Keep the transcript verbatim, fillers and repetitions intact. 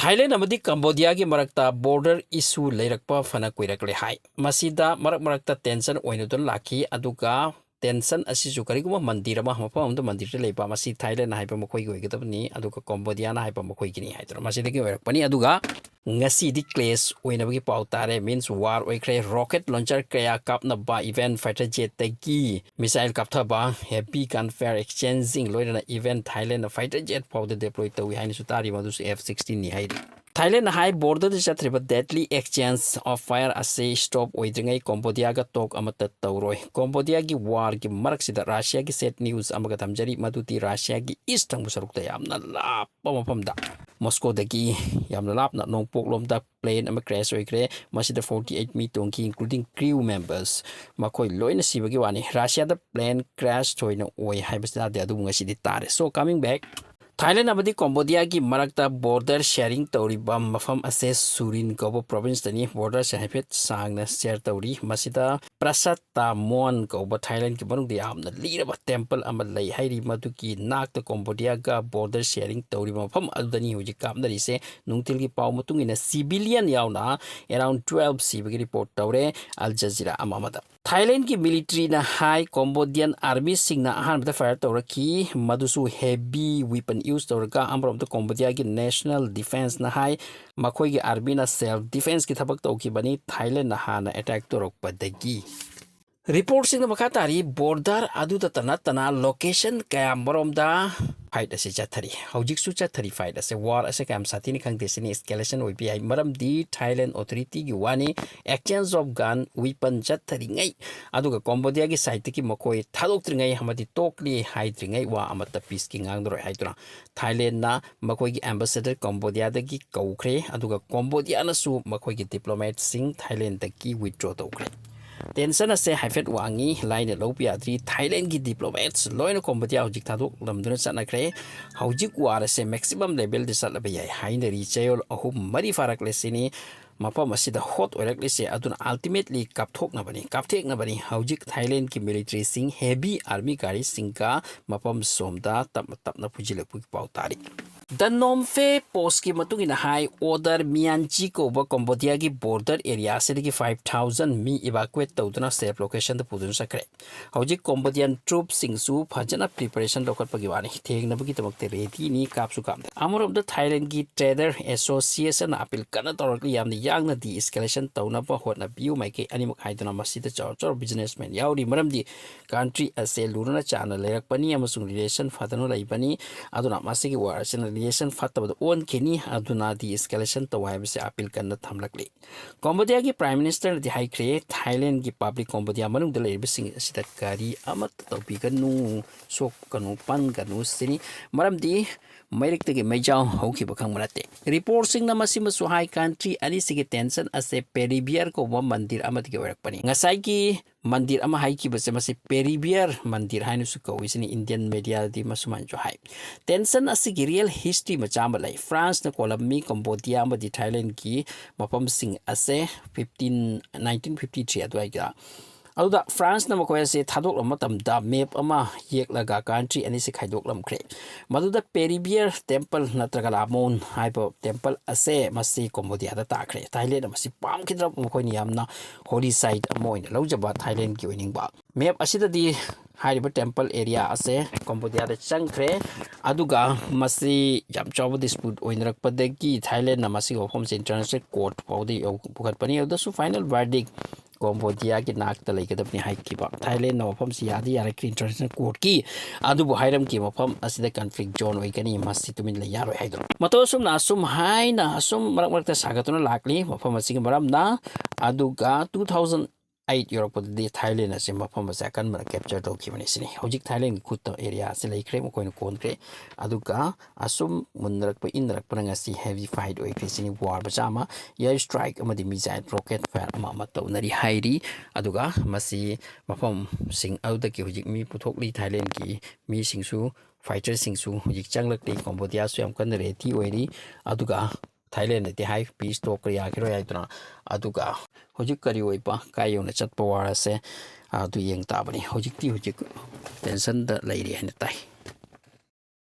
Thailand ꯑꯃꯗꯤ ꯀꯝꯕꯣꯗꯤꯌꯥꯒꯤ ꯃꯔꯛꯇ border issue ꯂꯩꯔꯛꯄ ꯐꯅ ꯀꯨꯏꯔꯛꯂꯦ ꯍꯥꯏ꯫ ꯃꯁꯤꯗ ꯃꯔꯛ ꯃꯔꯛꯇ tension ꯑꯣꯏꯅꯗꯨꯅ ꯂꯥꯛꯈꯤ, ꯑꯗꯨꯒ tension ꯑꯁꯤꯁꯨ ꯀꯔꯤꯒꯨꯝꯕ ꯃꯟꯗꯤꯔ ꯑꯃ, ꯃꯐꯝ ꯑꯃꯗ ꯃꯟꯗꯤꯔꯗ ꯂꯩꯕ, ꯃꯁꯤ ꯊꯥꯏꯂꯦꯟ ꯍꯥꯏꯕ ꯃꯈꯣꯏꯒꯤ ꯑꯣꯏꯒꯗꯕꯅꯤ, ꯑꯗꯨꯒ ꯀꯝꯕꯣꯗꯤꯌꯥꯅ ꯍꯥꯏꯕ ꯃꯈꯣꯏꯒꯤꯅꯤ ꯍꯥꯏꯗꯨꯅ ꯃꯁꯤꯗꯒꯤ ꯑꯣꯏꯔꯛꯄꯅꯤ꯫ ꯑꯗꯨꯒ ꯉꯁꯤꯗꯤ clash ꯑꯣꯏꯅꯕꯒꯤ ꯄꯥꯎ ꯇꯥꯔꯦ, means war ꯑꯣꯏꯈ꯭ꯔꯦ꯫ Rocket launcher ꯀꯌꯥ ꯀꯥꯞꯅꯕ event fighter jetꯇꯒꯤ missile ꯀꯥꯞꯊꯕ, heavy gunfire exchanging ꯂꯣꯏꯅꯅ event ꯊꯥꯏꯂꯦꯟꯗ fighter jet ꯐꯥꯎꯗ deploy ꯇꯧꯏ ꯍꯥꯏꯅꯁꯨ ꯇꯥꯔꯤ, ꯃꯗꯨꯁꯨ F sixteenꯅꯤ ꯍꯥꯏꯔꯤ꯫ ꯊꯥꯏꯂꯦꯟꯗ ꯍꯥꯏ borderꯗ ꯆꯠꯊ꯭ꯔꯤꯕ deadly exchange of fire ꯑꯁꯤ stop ꯑꯣꯏꯗ꯭ꯔꯤꯉꯩ ꯀꯣꯝꯕꯣꯗꯤꯌꯥꯒ talk ꯑꯃꯠꯇ ꯇꯧꯔꯣꯏ꯫ ꯀꯣꯝꯕꯣꯗꯤꯌꯥꯒꯤ warꯒꯤ ꯃꯔꯛꯁꯤꯗ ꯔꯁꯤꯌꯥꯒꯤ sad news ꯑꯃꯒ ꯊꯝꯖꯔꯤ, ꯃꯗꯨꯗꯤ ꯔꯁꯤꯌꯥꯒꯤ east ꯊꯪꯕ ꯁꯔꯨꯛꯇ ꯌꯥꯝꯅ ꯂꯥꯞꯄ ꯃꯐꯝꯗ ꯃꯣꯁꯀꯣꯗꯒꯤ ꯌꯥꯝꯅ ꯂꯥꯞꯅ ꯅꯣꯡꯄꯣꯛꯂꯣꯝꯗ plane ꯑꯃ crash ꯑꯣꯏꯈ꯭ꯔꯦ꯫ ꯃꯁꯤꯗ forty eight ꯃꯤ ꯇꯣꯡꯈꯤ, including crew members꯫ ꯃꯈꯣꯏ ꯂꯣꯏꯅ ꯁꯤꯕꯒꯤ ꯋꯥꯅꯤ꯫ ꯔꯁꯤꯌꯥꯗ plane crash ꯊꯣꯏꯅ ꯑꯣꯏ ꯍꯥꯏꯕꯁꯤ ꯇꯥꯗꯦ, ꯑꯗꯨꯕꯨ ꯉꯁꯤꯗꯤ ꯇꯥꯔꯦ꯫ So, coming back, ꯊꯥꯏꯂꯦꯟꯗ ꯑꯃꯗꯤ ꯀꯣꯝꯕꯣꯗꯤꯌꯥꯒꯤ ꯃꯔꯛꯇ border sharing ꯇꯧꯔꯤꯕ ꯃꯐꯝ ꯑꯁꯦ ꯁꯨꯔꯤꯟ ꯀꯧꯕ provinceꯇꯅꯤ꯫ Borderꯁꯦ ꯍꯥꯏꯐꯦꯠ ꯁꯥꯡꯅ share ꯇꯧꯔꯤ꯫ ꯃꯁꯤꯗ ꯄ꯭ꯔꯁꯥꯗ ꯃꯣꯟ ꯀꯧꯕ ꯊꯥꯏꯂꯦꯟꯗꯒꯤ ꯃꯅꯨꯡꯗ ꯌꯥꯝꯅ ꯂꯤꯔꯕ temple ꯑꯃ ꯂꯩ ꯍꯥꯏꯔꯤ꯫ ꯃꯗꯨꯒꯤ ꯅꯥꯛꯇ ꯀꯣꯝꯕꯣꯗꯤꯌꯥꯒ border sharing ꯇꯧꯔꯤꯕ ꯃꯐꯝ ꯑꯗꯨꯗꯅꯤ ꯍꯧꯖꯤꯛ ꯀꯥꯞꯅꯔꯤꯁꯦ꯫ ꯅꯨꯡꯊꯤꯜꯒꯤ ꯄꯥꯎ ꯃꯇꯨꯡ ꯏꯟꯅ civilian ꯌꯥꯎꯅ around twelve ꯁꯤꯕꯒꯤ report ꯇꯧꯔꯦ꯫ Al Jazeera ꯑꯃ ꯑꯃꯗ꯫ ꯊꯥꯏꯂꯦꯟꯗꯒꯤ militaryꯅ ꯍꯥꯏ, Cambodian armyꯁꯤꯡꯅ ꯑꯍꯥꯟꯕꯗ fire ꯇꯧꯔꯛꯈꯤ, ꯃꯗꯨꯁꯨ heavy weapon use ꯇꯧꯔꯒ꯫ ꯑꯃꯔꯣꯝꯗ ꯀꯣꯝꯕꯣꯗꯤꯌꯥꯒꯤ national defenceꯅ ꯍꯥꯏ, ꯃꯈꯣꯏꯒꯤ armyꯅ self defenceꯀꯤ ꯊꯕꯛ ꯇꯧꯈꯤꯕꯅꯤ, ꯊꯥꯏꯂꯦꯟꯗꯅ ꯍꯥꯟꯅ attack ꯇꯧꯔꯛꯄꯗꯒꯤ꯫ Reportꯁꯤꯡꯅ ꯃꯈꯥ ꯇꯥꯔꯤ, border ꯑꯗꯨꯗꯇ ꯅꯠꯇꯅ location ꯀꯌꯥ ꯃꯔꯣꯝꯗ fight ꯑꯁꯤ ꯆꯠꯊꯔꯤ꯫ ꯍꯧꯖꯤꯛꯁꯨ ꯆꯠꯊꯔꯤ fight ꯑꯁꯦ꯫ War ꯑꯁꯦ ꯀꯌꯥꯝ ꯁꯥꯊꯤꯅ ꯈꯪꯗꯦ, ꯁꯤꯅꯤ escalation ꯑꯣꯏꯕ ꯌꯥꯏ, ꯃꯔꯝꯗꯤ Thailand authorityꯒꯤ ꯋꯥꯅꯤ꯫ Exchange of gun, weapon ꯆꯠꯊꯔꯤꯉꯩ, ꯑꯗꯨꯒ ꯀꯣꯝꯕꯣꯗꯤꯌꯥꯒꯤ sideꯇꯒꯤ ꯃꯈꯣꯏ ꯊꯥꯗꯣꯛꯇ꯭ꯔꯤꯉꯩ ꯑꯃꯗꯤ ꯇꯣꯛꯂꯤ ꯍꯥꯏꯗ꯭ꯔꯤꯉꯩ ꯋꯥ ꯑꯃꯠꯇ peaceꯀꯤ ꯉꯥꯡꯅꯔꯣꯏ ꯍꯥꯏꯗꯨꯅ ꯊꯥꯏꯂꯦꯟꯗꯅ ꯃꯈꯣꯏꯒꯤ ambassador ꯀꯣꯝꯕꯣꯗꯤꯌꯥꯗꯒꯤ ꯀꯧꯈ꯭ꯔꯦ, ꯑꯗꯨꯒ ꯀꯣꯝꯕꯣꯗꯤꯌꯥꯅꯁꯨ ꯃꯈꯣꯏꯒꯤ diplomatꯁꯤꯡ ꯊꯥꯏꯂꯦꯟꯗꯒꯤ withdraw ꯇꯧꯈ꯭ꯔꯦ꯫ Tension ꯑꯁꯦ ꯍꯥꯏꯐꯦꯠ ꯋꯥꯡꯉꯤ, ꯂꯥꯏꯅ ꯂꯧꯕ ꯌꯥꯗ꯭ꯔꯤ꯫ ꯊꯥꯏꯂꯦꯟꯗꯒꯤ diplomats ꯂꯣꯏꯅ ꯀꯣꯝꯕꯣꯗꯤꯌꯥ ꯍꯧꯖꯤꯛ ꯊꯥꯗꯣꯛꯂꯝꯗꯨꯅ ꯆꯠꯅꯈ꯭ꯔꯦ꯫ ꯍꯧꯖꯤꯛ war ꯑꯁꯦ maximum levelꯗ ꯆꯠꯂꯕ ꯌꯥꯏ ꯍꯥꯏꯅꯔꯤ꯫ ꯆꯌꯣꯜ ꯑꯍꯨꯝ ꯃꯔꯤ ꯐꯥꯔꯛꯂꯦ ꯁꯤꯅꯤ ꯃꯐꯝ ꯑꯁꯤꯗ hot ꯑꯣꯏꯔꯛꯂꯤꯁꯦ꯫ ꯑꯗꯨꯅ ultimately ꯀꯥꯞꯊꯣꯛꯅꯕꯅꯤ, ꯀꯥꯞꯊꯦꯛꯅꯕꯅꯤ꯫ ꯍꯧꯖꯤꯛ ꯊꯥꯏꯂꯦꯟꯗꯒꯤ militaryꯁꯤꯡ heavy army ꯒꯥꯔꯤꯁꯤꯡꯒ ꯃꯐꯝ ꯁꯣꯝꯗ ꯇꯞꯅ ꯇꯞꯅ ꯐꯨꯖꯤꯜꯂꯛꯄꯒꯤ ꯄꯥꯎ ꯇꯥꯔꯤ꯫ The Phnom Penh Postꯀꯤ ꯃꯇꯨꯡ ꯏꯟꯅ ꯍꯥꯏ, ꯑꯣꯗꯔ ꯃꯤꯌꯥꯟꯖꯤ ꯀꯧꯕ ꯀꯣꯝꯕꯣꯗꯤꯌꯥꯒꯤ ꯕꯣꯔꯗꯔ ꯑꯦꯔꯤꯌꯥ ꯑꯁꯤꯗꯒꯤ five thousand ꯃꯤ evacuate ꯇꯧꯗꯨꯅ safe locationꯗ ꯄꯨꯗꯨꯅ ꯆꯠꯈ꯭ꯔꯦ꯫ ꯍꯧꯖꯤꯛ ꯀꯣꯝꯕꯣꯗꯤꯌꯥꯟ ꯇ꯭ꯔꯨꯞꯁꯤꯡꯁꯨ ꯐꯖꯅ preparation ꯂꯧꯈꯠꯄꯒꯤ ꯋꯥꯅꯤ, ꯊꯦꯡꯅꯕꯒꯤꯗꯃꯛꯇ readyꯅꯤ, ꯀꯥꯞꯁꯨ ꯀꯥꯞꯅ꯫ ꯑꯃꯔꯣꯝꯗ ꯊꯥꯏꯂꯦꯟꯒꯤ trader associationꯅ appeal ꯀꯟꯅ ꯇꯧꯔꯛꯂꯤ, ꯌꯥꯝꯅ ꯌꯥꯡꯅ de-escalation ꯇꯧꯅꯕ ꯍꯣꯠꯅꯕꯤꯌꯨ ꯃꯥꯏꯀꯩ ꯑꯅꯤꯃꯛ ꯍꯥꯏꯗꯨꯅ꯫ ꯃꯁꯤꯗ ꯆꯥꯎꯔ ꯆꯥꯎꯔ businessman ꯌꯥꯎꯔꯤ, ꯃꯔꯝꯗꯤ country ꯑꯁꯦ ꯂꯨꯅ ꯆꯥꯟꯅ ꯂꯩꯔꯛꯄꯅꯤ ꯑꯃꯁꯨꯡ relation ꯐꯗꯨꯅ ꯂꯩꯕꯅꯤ꯫ ꯑꯗꯨꯅ ꯃꯁꯤꯒꯤ war ꯑꯁꯤꯅ relation ꯐꯠꯇꯕꯗ ꯑꯣꯟꯈꯤꯅꯤ꯫ ꯑꯗꯨꯅ de-escalation ꯇꯧ ꯍꯥꯏꯕꯁꯦ appeal ꯀꯟꯅ ꯊꯝꯂꯛꯂꯤ꯫ ꯀꯣꯝꯕꯣꯗꯤꯌꯥꯒꯤ Prime Ministerꯅꯗꯤ ꯍꯥꯏꯈ꯭ꯔꯦ, ꯊꯥꯏꯂꯦꯟꯒꯤ public ꯀꯣꯝꯕꯣꯗꯤꯌꯥ ꯃꯅꯨꯡꯗ ꯂꯩꯔꯤꯕꯁꯤꯡ ꯑꯁꯤꯗ ꯀꯔꯤ ꯑꯃꯠꯇ ꯇꯧꯕꯤꯒꯅꯨ, ꯁꯣꯛꯀꯅꯨ, ꯄꯟꯒꯅꯨ ꯁꯤꯅꯤ꯫ ꯃꯔꯝꯗꯤ ꯃꯩꯔꯛꯇꯒꯤ ꯃꯩꯖꯥꯎ ꯍꯧꯈꯤꯕ ꯈꯪꯕ ꯅꯠꯇꯦ꯫ Reportꯁꯤꯡꯅ ꯃꯁꯤꯃꯁꯨ ꯍꯥꯏ, country ꯑꯅꯤꯁꯤꯒꯤ tension ꯑꯁꯦ Pere Bear ꯀꯧꯕ ꯃꯟꯗꯤꯔ ꯑꯃꯗꯒꯤ ꯑꯣꯏꯔꯛꯄꯅꯤ꯫ ꯉꯁꯥꯏꯒꯤ ꯃꯟꯗꯤꯔ ꯑꯃ ꯍꯥꯏꯈꯤꯕꯁꯦ, ꯃꯁꯤ Pere Bear ꯃꯟꯗꯤꯔ ꯍꯥꯏꯅꯁꯨ ꯀꯧꯏ ꯁꯤꯅꯤ꯫ Indian mediaꯗꯤ ꯃꯁꯨꯃꯥꯏꯅꯁꯨ ꯍꯥꯏ꯫ Tension ꯑꯁꯤꯒꯤ real history ꯃꯆꯥ ꯑꯃ ꯂꯩ꯫ Franceꯅ ꯀꯣꯂꯝꯃꯤ, ꯀꯝꯕꯣꯗꯤꯌꯥ ꯑꯃꯗꯤ ꯊꯥꯏꯂꯦꯟꯒꯤ ꯃꯐꯝꯁꯤꯡ ꯑꯁꯦ fifteen, nineteen fifty three ꯑꯗꯨꯋꯥꯏꯗ꯫ ꯑꯗꯨꯗ Franceꯅ ꯃꯈꯣꯏ ꯑꯁꯦ ꯊꯥꯗꯣꯛꯂꯕ ꯃꯇꯝꯗ map ꯑꯃ ꯌꯦꯛꯂꯒ country ꯑꯅꯤꯁꯤ ꯈꯥꯏꯗꯣꯛꯂꯝꯈ꯭ꯔꯦ꯫ ꯃꯗꯨꯗ Pere Bear temple ꯅꯠꯇ꯭ꯔꯒ ꯂꯥꯃꯣꯟ ꯍꯥꯏꯕ temple ꯑꯁꯦ ꯃꯁꯤ ꯀꯝꯕꯣꯗꯤꯌꯥꯗ ꯇꯥꯈ꯭ꯔꯦ꯫ ꯊꯥꯏꯂꯦꯟꯅ ꯃꯁꯤ ꯄꯥꯝꯈꯤꯗ꯭ꯔꯕ, ꯃꯈꯣꯏꯅ ꯌꯥꯝꯅ holy site ꯑꯃ ꯑꯣꯏꯅ ꯂꯧꯖꯕ ꯊꯥꯏꯂꯦꯟꯒꯤ ꯑꯣꯏꯅꯤꯡꯕ꯫ Map ꯑꯁꯤꯗꯗꯤ ꯍꯥꯏꯔꯤꯕ temple area ꯑꯁꯦ ꯀꯝꯕꯣꯗꯤꯌꯥꯗ ꯆꯪꯈ꯭ꯔꯦ꯫ ꯑꯗꯨꯒ ꯃꯁꯤ ꯌꯥꯝ ꯆꯥꯎꯕ dispute ꯑꯣꯏꯅꯔꯛꯄꯗꯒꯤ ꯊꯥꯏꯂꯦꯟꯅ ꯃꯁꯤꯒꯤ ꯋꯥꯐꯝꯁꯦ international court ꯐꯥꯎꯗ ꯌꯧ-, ꯄꯨꯈꯠꯄꯅꯤ꯫ ꯑꯗꯨꯗꯁꯨ final verdict ꯀꯣꯝꯕꯣꯗꯤꯌꯥꯒꯤ ꯅꯥꯛꯇ ꯂꯩꯒꯗꯕꯅꯤ ꯍꯥꯏꯈꯤꯕ꯫ ꯊꯥꯏꯂꯦꯟꯅ ꯋꯥꯐꯝꯁꯤ ꯌꯥꯗꯤ ꯌꯥꯔꯛꯈꯤ international courtꯀꯤ, ꯑꯗꯨꯕꯨ ꯍꯥꯏꯔꯝꯈꯤ ꯃꯐꯝ ꯑꯁꯤꯗ conflict zone ꯑꯣꯏꯒꯅꯤ, ꯃꯁꯤ ꯇꯨꯃꯤꯟ ꯂꯩ ꯌꯥꯔꯣꯏ ꯍꯥꯏꯗꯨꯅ꯫ ꯃꯇꯧ ꯑꯁꯨꯝꯅ ꯑꯁꯨꯝ ꯍꯥꯏꯅ ꯑꯁꯨꯝ ꯃꯔꯛ ꯃꯔꯛꯇ ꯁꯥꯒꯠꯇꯨꯅ ꯂꯥꯛꯂꯤ ꯃꯐꯝ ꯑꯁꯤꯒꯤ ꯃꯔꯝꯅ꯫ ꯑꯗꯨꯒ two thousand eight ꯌꯧꯔꯛꯄꯗꯗꯤ ꯊꯥꯏꯂꯦꯟ ꯑꯁꯤ ꯃꯐꯝ ꯑꯁꯦ ꯑꯀꯟꯕꯅ capture ꯇꯧꯈꯤꯕꯅꯤ ꯁꯤꯅꯤ꯫ ꯍꯧꯖꯤꯛ ꯊꯥꯏꯂꯦꯟꯒꯤ ꯈꯨꯠꯇ area ꯑꯁꯤ ꯂꯩꯈ꯭ꯔꯦ, ꯃꯈꯣꯏꯅ ꯀꯣꯟꯈ꯭ꯔꯦ꯫ ꯑꯗꯨꯒ ꯑꯁꯨꯝ ꯃꯨꯟꯅꯔꯛꯄ ꯏꯟꯅꯔꯛꯄꯅ ꯉꯁꯤ heavy fight ꯑꯣꯏꯈ꯭ꯔꯦ ꯁꯤꯅꯤ꯫ War ꯃꯆꯥ ꯑꯃ, air strike ꯑꯃꯗꯤ missile rocket fire ꯑꯃ ꯑꯃ ꯇꯧꯅꯔꯤ ꯍꯥꯏꯔꯤ꯫ ꯑꯗꯨꯒ ꯃꯁꯤ ꯃꯐꯝꯁꯤꯡ ꯑꯗꯨꯗꯒꯤ ꯍꯧꯖꯤꯛ ꯃꯤ ꯄꯨꯊꯣꯛꯂꯤ, ꯊꯥꯏꯂꯦꯟꯒꯤ ꯃꯤꯁꯤꯡꯁꯨ, fighterꯁꯤꯡꯁꯨ ꯍꯧꯖꯤꯛ ꯆꯪꯂꯛꯂꯤ꯫ ꯀꯝꯕꯣꯗꯤꯌꯥꯁꯨ ꯌꯥꯝ ꯀꯟꯅ ready ꯑꯣꯏꯔꯤ꯫ ꯑꯗꯨꯒ ꯊꯥꯏꯂꯦꯟꯗꯗꯤ ꯍꯥꯏ peace talk ꯌꯥꯈꯤꯔꯣꯏ ꯍꯥꯏꯗꯨꯅ꯫ ꯑꯗꯨꯒ ꯍꯧꯖꯤꯛ ꯀꯔꯤ ꯑꯣꯏꯕ, ꯀꯥꯏ ꯌꯧꯅ ꯆꯠꯄ war ꯑꯁꯦ, ꯑꯗꯨ ꯌꯦꯡ ꯇꯥꯕꯅꯤ꯫ ꯍꯧꯖꯤꯛꯇꯤ ꯍꯧꯖꯤꯛ tensionꯗ ꯂꯩꯔꯤ ꯍꯥꯏꯅ ꯇꯥꯏ꯫